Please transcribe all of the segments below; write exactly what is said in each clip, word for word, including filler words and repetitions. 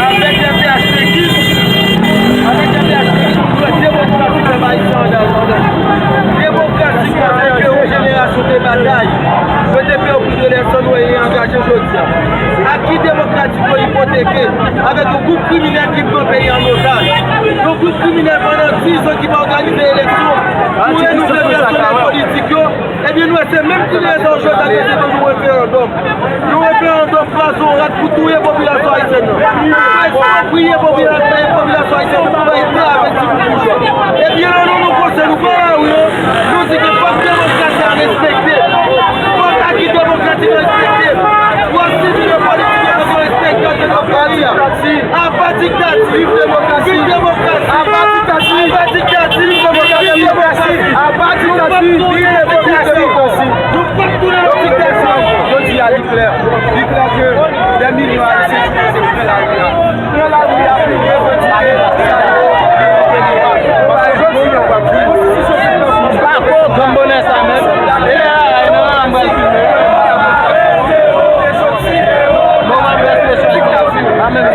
Avèk de P H T X, avèk de P H T X, nou dwe demokrasi pèp ayisyen ann al. Demokrasi kote ke yon jenerasyon te batay, yo te pè yo plis de lèzòt, nou e angaje jodi a. Aki demokratik yo ipoteke avèk yon gwoup kriminèl ki pran peyi an otaj. Yon gwoup kriminèl pandan diz an ki pa òganize eleksyon pou renouvle pèsonèl politik yo. Ebyen, nou wè se menm kriminèl sa yo jodi a ki te ban nou referandòm. Yon referandòm kraze yon rat pou touye popilasyon ayisyèn nan. Espropriye popilasyon, popilasyon ayisyèn nan pou bay tè avèk timoun boujwa. Ebyen, nan non nou konsèy, nou pran lari yo, nou di ke fòk demokrasi a respekte. Fòk aki demokratik yo respekte. Fòk sitiyasyon politik yo respekte demokrasi a. Apa diktati, viv demokrasi. Viv demokrasi. Apa diktati, apa diktati, viv demokrasi. Apa diktati, viv demokrasi. Nou p ap tounen nan diktati. Jodi a, li klè. Li klè ke dè milyon Ayisyen sipoze pran lari a. Pran lari a pou revandike sa yo. Pako granm bonè sa menm. E lè a, e nan an mwen filme. Moman de ekspresyon. Amen.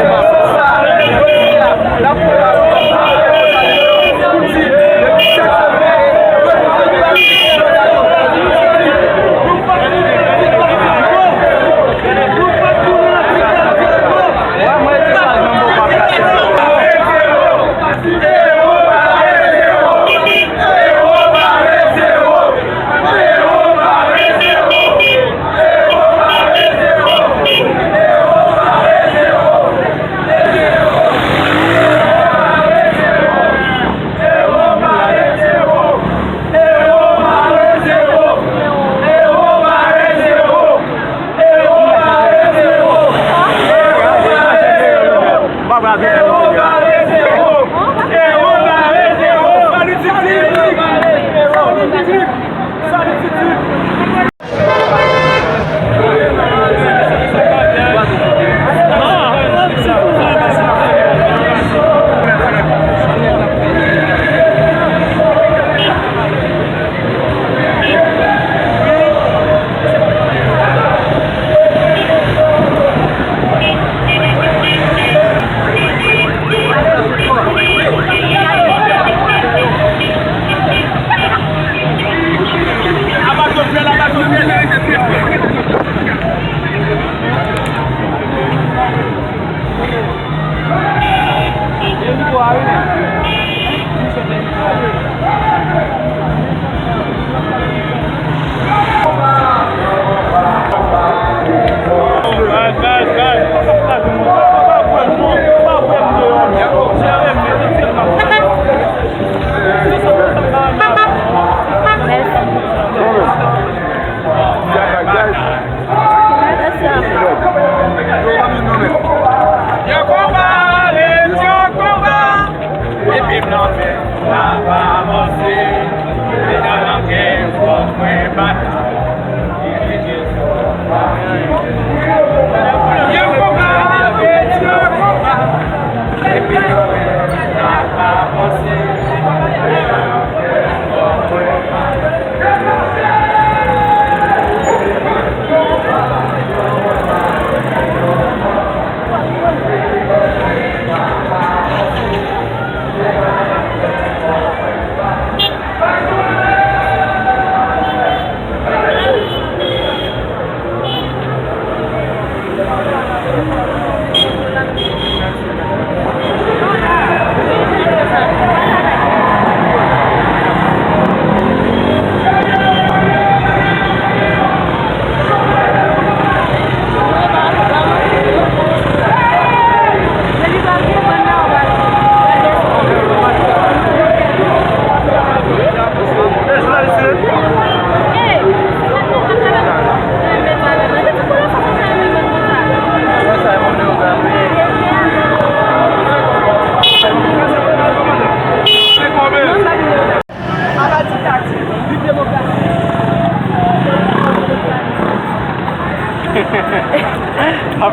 M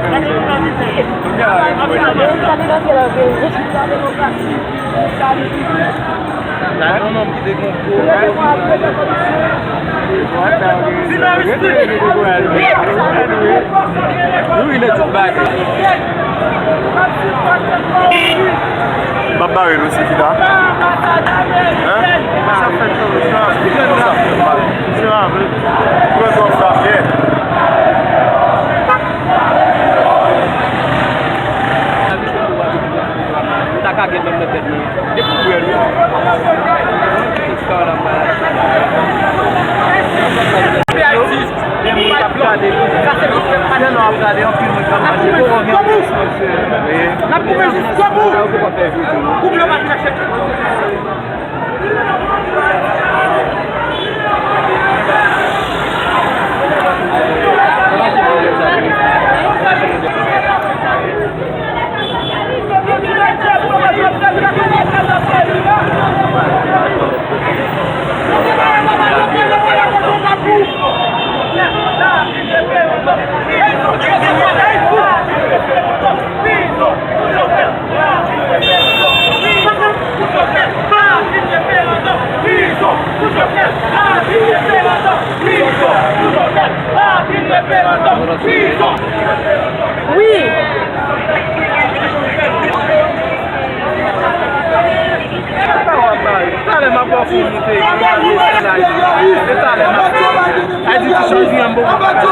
ap bare nou, se ki la? Hein? Sa fèt, sa fèt. Sa fèt. Pran zòf sa byen. Ou ta ka gen menm nan tèt mwen. Depi w wè l, wi. Gen moun k ap gade. Sa se pou fè pale. Lè nou ap gade anpil moun k ap mache. N ap koupe jiskobou. Koup yo pa chache. Wi. Talè m ap ba w pou w moute. E talè m ap Ayiti ti chanje yon bon bagay.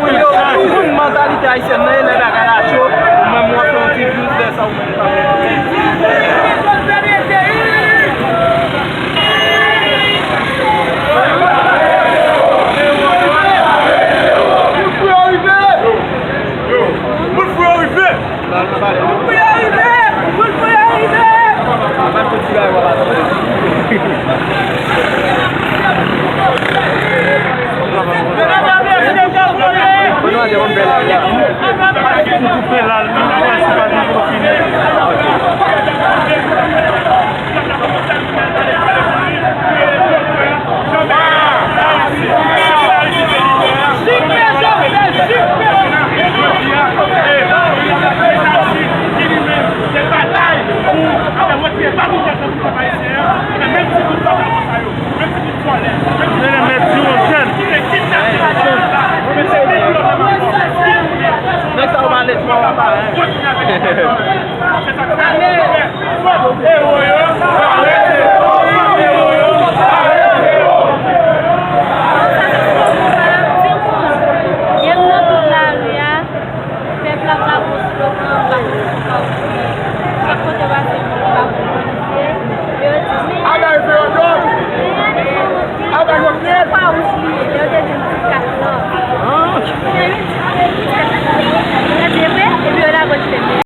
Moun yo konn mantalite ayisyèn nan, e lè bagay la cho, ou menm w ap fè yon ti blues lè sa ou menm pa fè. Bout fou yo rive! Bout fou yo rive! Bout fou yo rive! Bout fou yo rive! Nèg sa yo pa ale twa, pa, hein. Yo nan tout lari a, pèp la ap lape slogan, ap lape slogan. Chak kote w pase, moun yo ap mobilize. Yo di, men, men, men, men, men, men, men,